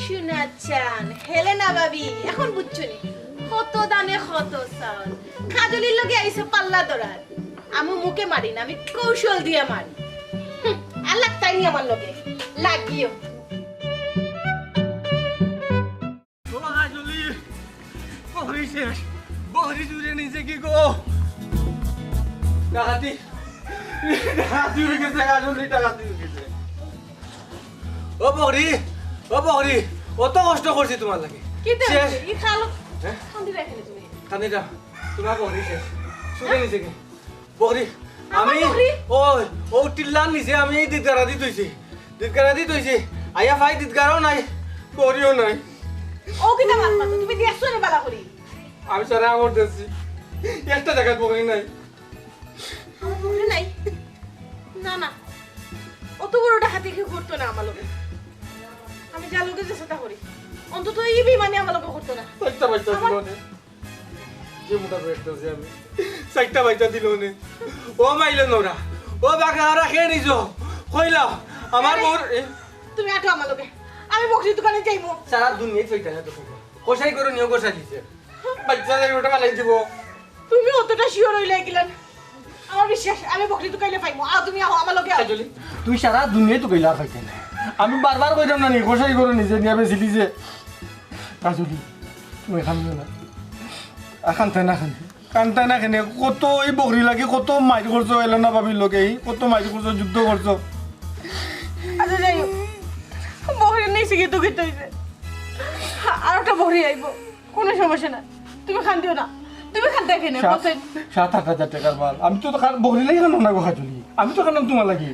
সোনা চান, হেলেনা ভাবি, এখন বুঝছো নি? কত দানে কত চাউল। কাজলির লগে আইছে পাল্লা ধরার। আমি মুখে মারি না, আমি কৌশল দিয়া মারি। হুম, আর লাগতায় নি আমার লগে। লাগিও। ও কাজলি, বকরি শেষ। বকরি চুরে নিছে কি গো? ডাকাতি। ডাকাতি অইগেছে, কাজলি ডাকাতি অইগেছে। ও বকরি, ও বকরি, অত কষ্ট করছি তুমার লাগি। কিতা শেষ। অইছে? ই খালো। হ্যাঁ? কান্দিরায় কেনে তুমি? কান্দিরাম। তুমার বকরি শেষ। চুরে নিছে কি? বকরি, আমার আমি বকরি? ওই, ও টিল্লার নিচে আমি এই দিদগারা দি থইছি। দিদগারা দি থইছি। আইয়া ফাই দিদগারও নাই, বকরিও নাই। ও কিতা মাত মাতো? তুমি দেখছো নি বালা করি? আমি সারা আমর দেখছি। একটা জাগাত বকরি নাই। আমার বকরি নাই? না, না। অত বড় ডাকাতি কেউ করতো না আমার লগে। আমি যার লগে যেতা করি। অন্তত ই বেইমানি আমার লগে করতো না। একটা বাচ্চা আমার ছিল না। যে মোটা পেটটা যে আমি চাইরটা বাইচ্চা দিল নে। ও মাইলে নোরা, ও বাঁকা ওরা খেয়ে নিছো। কইলা, আমার আরে, বউর, এ? তুমি আটো আমার লগে। আমি বকরি দোকানে যাইমু। সারা দুনিয়াত পাইতা না তো কইলা। কষাই করে নিও কষাই দিছে। বাইচ্চা যাই ওটা ফালাই দিব। তুমি অতটা শিওর অইলে কিলান? আমার বিশ্বাস, আমি বকরি দোকানে পাইমু। আও তুমি আও, আমার লগে আও। কাজলি, তুই সারা দুনিয়াত তো কইলা আর পাইতে না। আমি বারবার কইলাম না নি, কষাই করে নিজে নিয়ে বেশি দিছে। কাজলি, তুমি কান্দিও না। আর কান্দিও না কেনে? কান্দিও না কেনে? কত এই বকরি লাগি, কত মাইর করছো, এলো না ভাবির লগে, এই কত মাইর করছো, যুদ্ধ করছো। আচ্ছা, যাই হোক, বকরি নিছি কি তো কিতা অইছে? আর একটা বকরি আইবো, কোনো সমস্যা না। তুমি কান্দিও না, তুমি কান্দিও না কেনে? সাত, বসে সাত আট হাজার টেকার মাল। আমি তো, তো কান-, বকরি লাগি কান্দরাম না গো কাজলি। আমি তো কান্দরাম তুমার লাগি।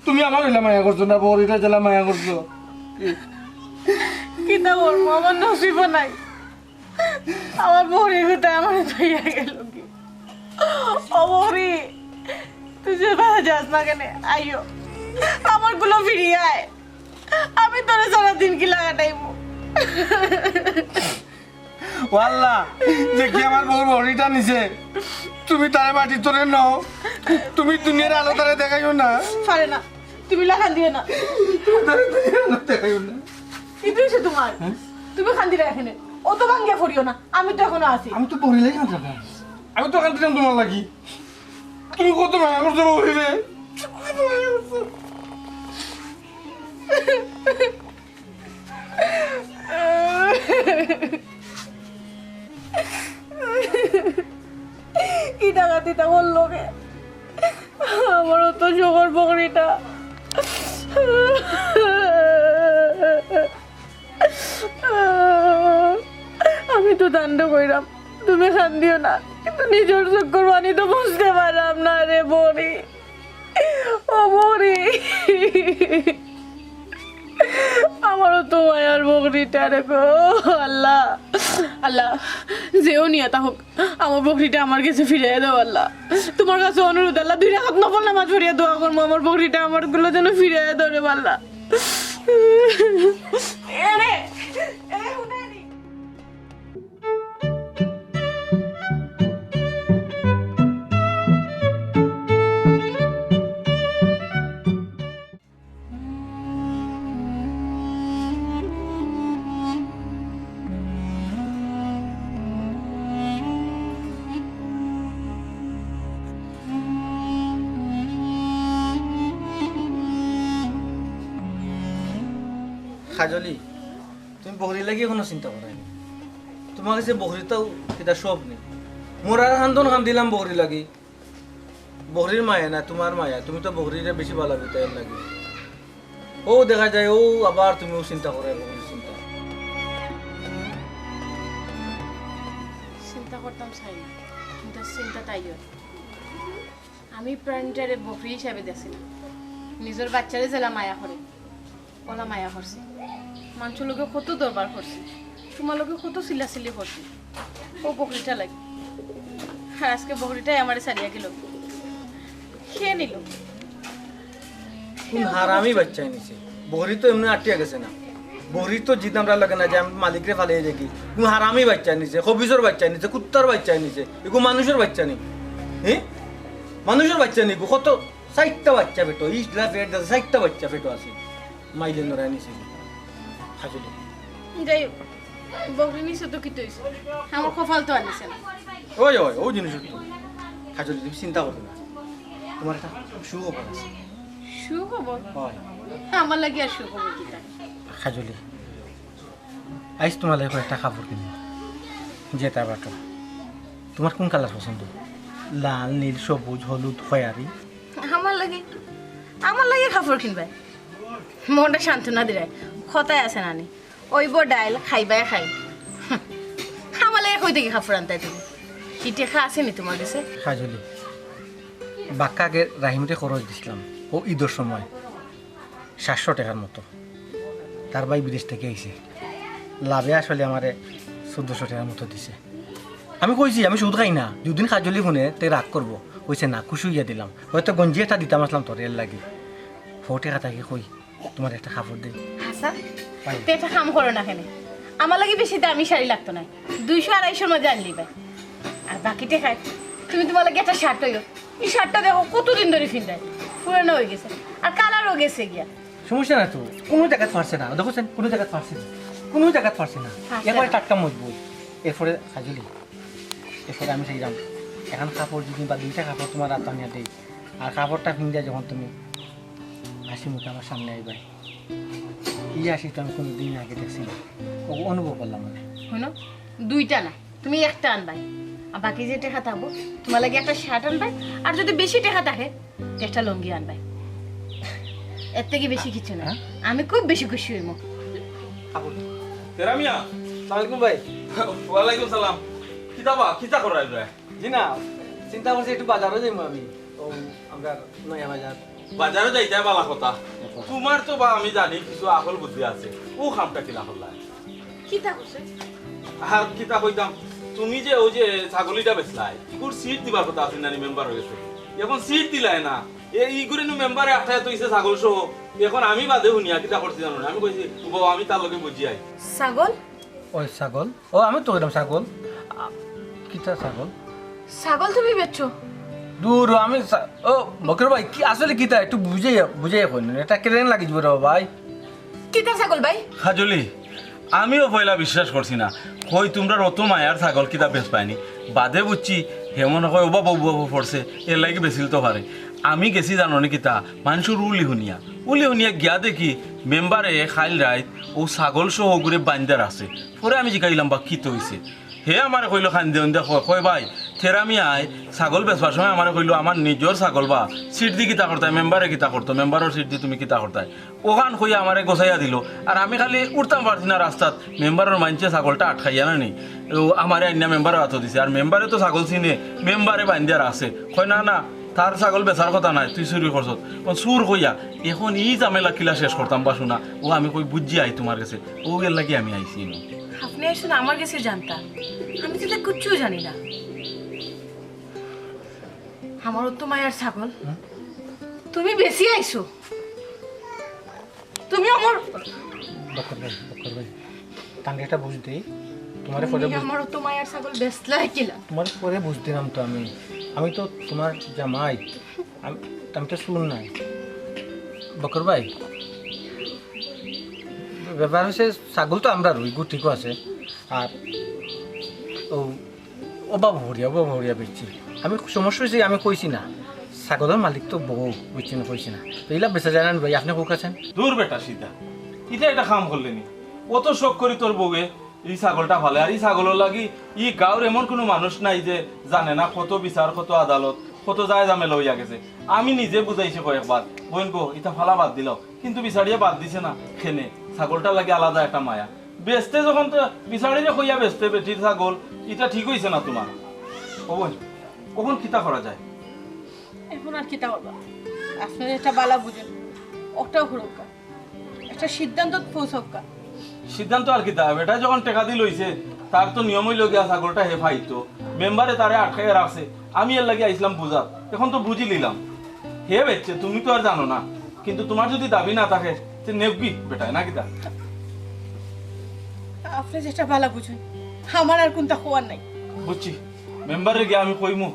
তুমি আমার অইলা মায়া করছো না, বকরিটার অইলা মায়া করছো। কিতা করমু, আমার নসিবও নাই। আমার বকরি কোথায় আমার থইয়া গেল কি? ও বকরি, তুই যে বাড়ি যাস না কেনে? আইও, আমার গুলো ফিরিয়া আয়। আমি তোরে সারা দিন কিলা কাটাইমু? ও আল্লাহ, যে কি আমার বউর বকরিটা নিছে, তুমি তারে মাটি তোরে নাও, তুমি দুনিয়ার আলো তারে দেখাইও না। পারে না, তুমি লাখান দিও না। তুমি তারে দুনিয়ার আলো দেখাইও না। কি হইছে তুমার? হ্যাঁ? তুমি কান্দিরায় কেনে? অত ভাঙ্গিয়া পড়িও না, আমি তো এখনো আছি। আমি তো বকরি লাগি কান্দরাম না। আমি তো কান্দিরাম তুমার লাগি। তুমি কত মায়া করছো বকরিরে? কত মায়া করছো? কি ডাকাতিটা করলো কে? আমারও তো শখর বকরিটা। আমি তো ধান্দা কইরাম, তুমি কান্দিও না, কিন্তু নিজর চোখর পানি তো বুঝতে পারলাম না রে বড়ি। ও বড়ি, আমারও তো মায়ার বকরিটা রে গো, আল্লাহ, আল্লাহ, যেও নিয়া তা হোক, আমার বকরিটা আমার গেছে ফিরাইয়া দেও আল্লাহ। তুমার কাছে অনুরোধ আল্লাহ, দুই রাকাত নফল নামাজ পড়িয়া দোয়া করমু, আমার বকরিটা আমার গুলো যেন ফিরাইয়া দেও রে আল্লাহ। এরে, এরে, হুনানি। কাজলি, তুমি বকরির লাগি কুনু চিন্তা করো না। তুমার গেছে বকরি তো কিতা সব নি। মরার কান্দন কান্দিলাম বকরির লাগি। বকরির মায়া না, তুমার মায়া। তুমি তো বকরিরে বেশি ভালা পাইতায় এর লাগি। অউ দেখা যায়, অউ আবার তুমিও চিন্তা করো বকরির চিন্তা। চিন্তা করতাম চাই না, কিন্তু চিন্তা তাই অয়। আমি প্রাণীটারে বকরি হিসাবে দেখছি না, নিজর বাইচ্চারে যেলা মায়া করে, অলা মায়া করছি। মানষর লগে কত দরবার করছি, তুমার লগে কত চিল্লাচিল্লি করছি অউ বকরিটার লাগি। আর আজকে বকরিটায় আমারে ছাড়িয়া গেল। কে নিল? কুন হারামি বাইচ্চায় নিছে? বকরি তো এমনে আটিয়া গেছে না। বকরির তো জিদ আমরার লগে না যে আমি মালিকরে ফালাইয়া যাই। কুন হারামি বাইচ্চায় নিছে, খবিছর বাইচ্চায় নিছে, কুত্তার বাইচ্চায় নিছে। ইগু মানুষর বাইচ্চা নি। হে? মানুষর বাইচ্চা নি ইগু। কত চাইরটা বাইচ্চা পেটো, ইগুলা পেট আছে, চাইরটা বাইচ্চা পেটো আছে। মাইলে নড়াই নিছে। কাজলি। যাই হোক, বকরি নিছে তো কিতা অইছে? আমার কপাল তো আর নিছে না। অয়, অয়, অউ জিনিস তো। কাজলি, তুমি চিন্তা করো না। তুমার একটা সুখবর আছে। সুখবর? অয়। আমার লাগি আর সুখবর কিতা? কাজলি, আইজ তুমার লাগি কয়েকটা কাপড় কিনমু। যেতা বাটো। তুমার কুন কালার পছন্দ? লাল, নীল, সবুজ, হলুদ, খয়েরি? আমার লাগি, আমার লাগি কাপড় কিনবায়? মনটা সান্ত্বনা দিরায়, কথায় আছে না নি, অইবো ডাইল, খাইবায় খাইল। আমার লাগি কই থাকি কাপড় আনতায় তুমি? কি টেকা আছে নি তুমার গেছে? কাজলি, বাক্কা আগে রাহিমরে খরচ দিছলাম, অউ ইদর সময় সাতশো টেকার মতো। তার ভাই বিদেশ থাকি আইছে, লাভে আসলে আমারে চৌদ্দশো টেকার মতো দিছে। আমি কইছি, আমি সুদ খাই না, দুইদিন কাজলি হুনে তে রাগ করবো। কইছে, না, খুশি অইয়া দিলাম, অয়তো গেঞ্জি একটা দিতাম আছলাম তোরে এর লাগি। অউ টেকা থাকি কই তুমারে একটা কাপড় দেই। আচ্ছা, পাই। তে একটা কাম করো না কেনে, আমার লাগি বেশি দামি শাড়ি লাগতো নায়, দুইশো আড়াইশোর মাঝে আনলিবায়। আর বাকি টেকায় তুমি তুমার লাগি একটা শার্ট অইও। ই শার্টটা দেখো কতদিন ধরি পিন্দায়, পুরানা অইগেছে, আর কালারও গেছে গিয়া। সমস্যা নাই তো, কুনু জাগাত ফাটছে না, দেখো সেন, কুনু জাগাত ফাটছে না, কুনু জাগাত ফাটছে না, ফাটছে একবারে না। টাটকা মজবুত। এরপরে কাজলি, এরপরে আমি চাইরাম, এখান কাপড় যদি বা দুইটা কাপড় তুমার আতো আনিয়া দেই, আর কাপড়টা পিন্দিয়া যখন তুমি হাসি মুখে আমার সামনে আইবায়, ই হাসি তো আমি কুনুদিন আগে দেখছি না, অউ অনুভব করলাম মানে। হুনো, দুইটা না, তুমি একটা আনবায়, আর বাকি যে টেকা থাকবো, তুমার লাগি একটা শার্ট আনবায়, আর যদি বেশি টেকা থাকে, একটা লুঙ্গি আনবায়। এর থাকি বেশি কিচ্ছু না। হ্যাঁ? আমি খুব বেশি খুশি অইমু। কাপড়। তেরা মিয়া। সালাম আলাইকুম ভাই। ওয়ালাইকুম সালাম। কিতা বা, কিতা কররায়? জি না, চিন্তা করছি একটু বাজারো যাইমু আমি। অউ আমরার নয়া বাজার। বাজারো যাইতায় ভালা কথা। তুমার তো বা আমি জানি কিছু আকল বুদ্ধি আছে, অউ কামটা কিলা করলায়? কিতা করছে? আর কিতা কইতাম, তুমি যে অউ যে ছাগলিটা বেচলায়, ইগুর সিট দিবার কথা আছিল না নি, মেম্বার অইগেছে। এখন সিট দিলায় না, এ ইগুরে নু মেম্বারে আটকাইয়া থইছে ছাগল সহ। এখন আমি বাদে হুনিয়া কিতা করছি জানো নি? আমি কইছি, "বাবা, আমি তার লগে বুঝি আই।" ছাগল? অয় ছাগল? অউ, আমি তো কইরাম ছাগল। আ, কিতা ছাগল? ছাগল তুমি বেচছো? দুর, আমি ছা-, অউ, বকর ভাই, কি আসলে কিতা? একটু বুঝাইয়া, বুঝাইয়া কইন। ইটা কেনে লাগি যাইবো রে ভাই? কিতা ছাগল ভাই? কাজলি, আমিও পয়লা বিশ্বাস করছি না। কই তুমরার অত মায়ার ছাগল কিতা বেচবায় নি? বাদে বুঝছি, হে মনে কয় অউ বাবু, অউ বাবু পড়ছে, এর লাগি বেচিলতো পারে। আমি গেছি জানো নি কিতা, মানষর উলি হুনিয়া। উলি হুনিয়া গিয়া দেখি, মেম্বারে কাইল রাইত অউ ছাগল সহ অগুরে বাইন্দা রাখছে। পরে আমি জিকাইলাম, "বা কিতা অইছে?" হে আমারে কইলো কান্দিয়া উন্দিয়া, কয়, কয়, "ভাই, তেরা মিয়ায় ছাগল বেচবার সময় আমারে কইলো, আমার নিজর ছাগল বা, সিট দি কিতা করতায়, মেম্বারে কিতা করতো, মেম্বারর সিট দি তুমি কিতা করতায়?" অখান কইয়া আমারে গছাইয়া দিলো। আর আমি খালি উঠতাম পারছি না রাস্তাত, মেম্বারর মাইনষে ছাগলটা আটকাইয়া না নি, অউ আমারে আইন্না মেম্বারর আতো দিছে। আর মেম্বারে তো ছাগল চিনে, মেম্বারে বাইন্দিয়া রাখছে। কয়, "না, না, তার ছাগল বেচার কথা নায়, তুই চুরি করছত।" অখন চুর কইয়া, অখন ই ঝামেলা কিলা শেষ করতাম বা হুনা, অউ আমি কই বুঝি আই তুমার গেছে, অউ এর লাগি আমি আইছি নু। আপনে আইছইন আমার গেছে জানতা, আমি তো ইতা কিচ্ছু জানি না। আমার অত মায়ার ছাগল, হুম? তুমি বেচিয়া আইছো। তুমি আমার বকর ভাই, বকর ভাই, তানরে একটা বুঝ দেই। তুমারে পরে তুমি বুঝ-, আমার অত মায়ার ছাগল বেচলায় কিলা? তুমারে পরে বুঝ দিরাম তো আমি। আমি তো তুমার জামাই। আমি, আমি তো চুর নায়। বকর ভাই, ব্যাপার অইছে, ছাগল তো আমরার, অউ ইগু ঠিকও আছে। আর অউ অভাব হরিয়া, অভাব হরিয়া বেচছি। আমি সমস্যা অইছে, আমি কইছি না। ছাগলর মালিক তো বউ, বুঝছইন, কইছি না। তো ইলা বেচা যায় না নি ভাই, আপনে কউক্কা চাইন। দুর বেটা সিধা। ইটা একটা কাম করলে নি? অত শখ করি তোর বউয়ে ই ছাগলটা ফালে, আর ই ছাগলর লাগি ই গাঁওর এমন কুনু মানুষ নাই যে জানে না কত বিচার, কত আদালত, কত যায় ঝামেলা অইয়া গেছে। আমি নিজে বুঝাইছি কয়েকবার, "বইন গো, ইটা ফালা বাদ দিলাও," কিন্তু বিচারিয়ে বাদ দিছে না। কেনে? ছাগলটার লাগি আলাদা একটা মায়া। বেচতে যখন তো বিচারিরে কইয়া বেচতে বেটির ছাগল, ইটা ঠিক অইছে না তুমার। ও বইন, অখন কিতা করা যায়? অখন আর কিতা করবা? আপনে যেটা বালা বুঝইন, ওটাউ করউক্কা। একটা সিদ্ধান্তত পৌঁছউক্কা। সিদ্ধান্ত আর কিতা? বেটায় যখন টেকা দি লইছে, তার তো নিয়ম অইলো গিয়া ছাগলটা হে পাইতো। মেম্বারে তারে আটকাইয়া রাখছে। আমি এরলাগি আইছলাম বুঝাত। অখন তো বুঝিলিলাম। হে বেচছে, তুমি তো আর জানো না। কিন্তু তুমার যুদি দাবি না থাকে, তে নেউক্কা বেটায়, না কিতা? আপনে যেটা বালা বুঝইন, আমার আর কুনতা কওয়ার নাই। বুঝছি, মেম্বাররে গিয়া আমি কইমু,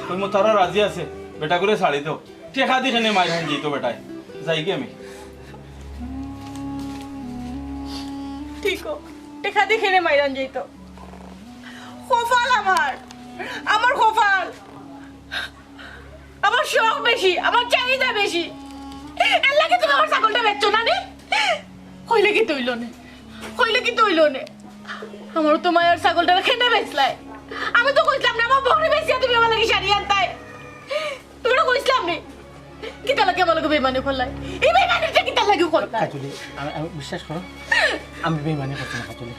কইমু তারা রাজি আছে, বেটাগুরে ছাড়ি দেও। টেকা দি কেনে মাইর খাইন যাইতো বেটায়। যাইগি আমি। ঠিক, টেকা দি কেনে মাইর খাইন যাইতো। কপাল আমার, আমার কপাল। আমার শখ বেশি, আমার চাহিদা বেশি। এরলাগি তুমি আমার ছাগলটা বেচছো না নি? কইলে কিতা অইলো নে? কইলে কিতা অইলো নে? আমার তো মায়ার ছাগলটা কেনে বেচলায়? আমি তো কইছলাম না, আমার বকরি বেচিয়া তুমি আমার লাগি শাড়ি আনতায়। তুমারে কইছলাম নি? কিতার লাগি আমার লগে বেইমানি করলায়? ই বেইমানিটা কিতার লাগি করলায়? কাজলি, আমি, আমি বিশ্বাস করো, আমি বেইমানি করছি না, কাজলি।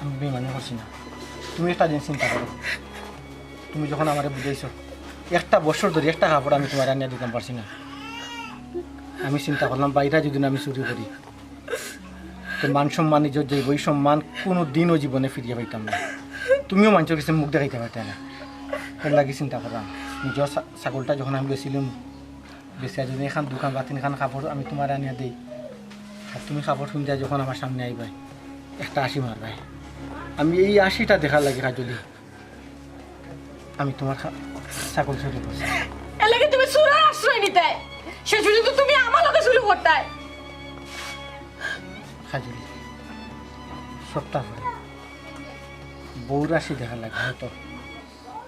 আমি বেইমানি করছি না। তুমি একটা জিনিস চিন্তা করো। তুমি যখন আমারে বুঝাইছো, একটা বছর ধরি একটা কাপড় আমি তুমারে আনিয়া দিতাম পারছি না। আমি চিন্তা করলাম, বাইরে যুদি না আমি চুরি করি, তে মান সম্মান, ইজ্জত যাইবো, ই সম্মান কুনু দিনও জীবনে ফিরিয়া পাইতাম না। তুমিও মানষর গেছে মুখ দেখাইতায় পারতায় না। এরলাগি চিন্তা করলাম, নিজর ছা-, ছাগলটা যখন আমি বেচিলিমু, বেচিয়া যুদি এখান দুখান বা তিনখান কাপড় আমি তুমারে আনিয়া দেই, আর তুমি কাপড় পিন্দিয়া যখন আমার সামনে আইবায়, একটা হাসি মারবায়। আমি ই হাসিটা দেখার লাগি, কাজলি, আমি তুমার ছা-, ছাগল চুরি করছি। এরলাগি তুমি চুরর আশ্রয় নিতায়, শেষ পর্যন্ত তুমি আমার লগে চুরি করতায়। কাজলি, সবটা পরে। বউর হাসি দেখার লাগি হয়তো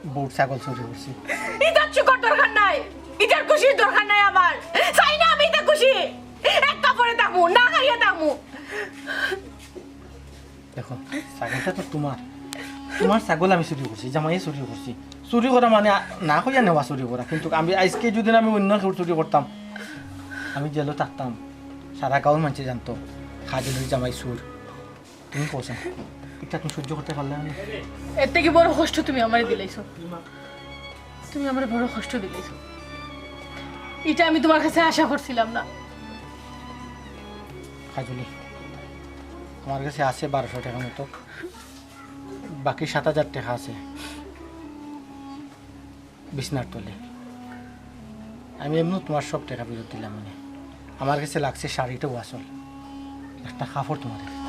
বউর ছাগল চুরি করছি। ইতার সুখর দরকার নাই, ইতার খুশির দরকার নাই আমার। চাই না আমি ইতার খুশি। এক কাপড়ে থাকমু, না খাইয়া থাকমু। দেখো, ছাগলটা তো তুমার, তুমার ছাগল আমি চুরি করছি, জামাইয়ে চুরি করছি। চুরি করা মানে আ-, না কইয়া নেওয়া চুরি করা। কিন্তু আমি আইজকে যুদি আমি অইন্য কেউর চুরি করতাম, আমি জেলো থাকতাম, সারা গাঁওর মানষে জানতো কাজলির জামাই চুর। তুমি কও চাইন, ইটা তুমি সহ্য করতায় পারলায় না? এর থাকি বড় কষ্ট তুমি আমারে দিলাইছো। তুমি আমারে বড় কষ্ট দিলাইছো। ইটা আমি তুমার কাছে আশা করছিলাম না। কাজলি, আমার কাছে আছে বারোশো টেকার মতো, বাকি সাত হাজার টেকা আছে বিছনার তলে। আমি এমনেউ তুমার সব টেকা ফিরত দিলাম মানে। আমার কাছে লাগছে শাড়িটাউ আসল, একটা কাপড় তুমারে।